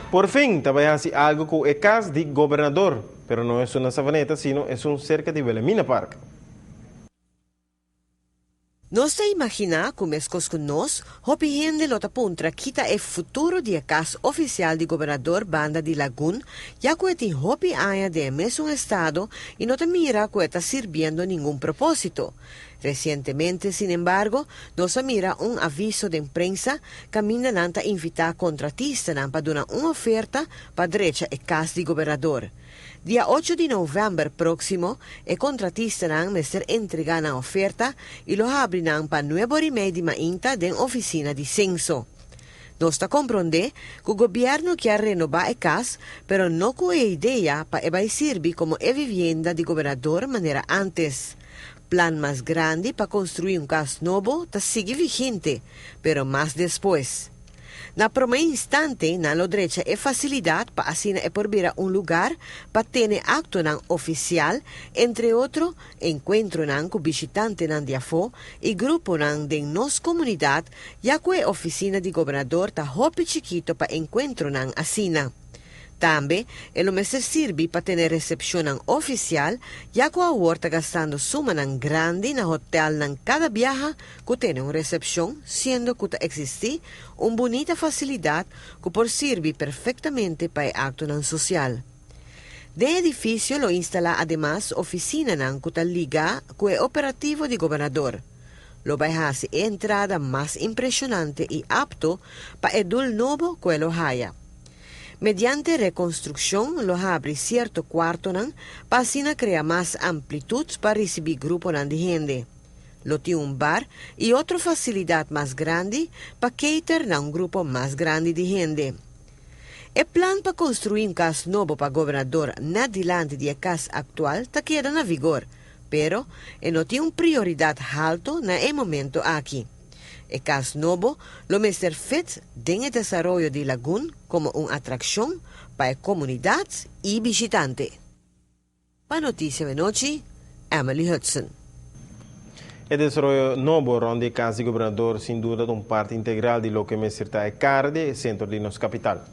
Por fin, ta bay haci algo cu e cas di gobernador, pero no ta na Savaneta, sino esun cerca di Wilhelmina Park. Nos ta imagina cu mescos cu nos, hopi hende lo ta puntra kico ta e futuro di e cas oficial di gobernador banda di Lagun, ya cu tin hopi aña den mesun estado y no ta mira cu ta sirbiendo ningun proposito. Recientemente, sin embargo, nos a mira un aviso di prensa caminda nan ta invita contratistanan pa duna un oferta pa drecha e cas di gobernador. Dia 8 di november proximo, e contratistanan mester entrega nan oferta y lo habri nan pa 9:30 di mainta den oficina di censo. Nos ta comprende cu gobierno kier renoba e cas, pero no cu e idea pa e bay sirbi como e vivienda di gobernador manera antes. Plan mas grandi pa construi un cas nobo ta sigui vigente, pero mas despues. Na prome instante, nan lo drecha e facilidad pa asina e por bira un lugar pa tene actonan oficial, entre otro, encuentronan cu bishitantenan di afo y gruponan di nos comunidad, ya cu e oficina di gobernador ta hopi chikito pa encuentronan asina. Tambe, e lo mester sirbi pa tene recepcionnan oficial, ya cu awor ta gastando sumanan grandi na hotelnan cada biaha cu tene un recepcion, siendo cu ta existi un bunita facilidad cu por sirbi perfectamente pa actonan social. Den edificio lo instala ademas oficinanan cu ta liga cu e operativo di gobernador. Lo bay haci e entrada mas impresionante y apto pa e doel nobo cu lo haya. Mediante reconstruccion lo habri cierto cuartonan pa asina crea mas amplitud pa ricibi gruponan di hende. Lo tin un bar y otro facilidad mas grandi pa cater na un grupo mas grandi di hende. E plan pa construi un cas nobo pa gobernador na dilanti di e cas actual ta keda na vigor, pero e no tin un prioridad halto na e momento aki. E cas nobo lo mester fit den e desaroyo di Lagun como un atraccion pa e comunidad y bishitante. Pa Noticia di Anochi, Emily Hudson. E desaroyo nobo rond di cas di gobernador, sin duda, ta un parti integral di loke mester ta e cara di centro di nos capital.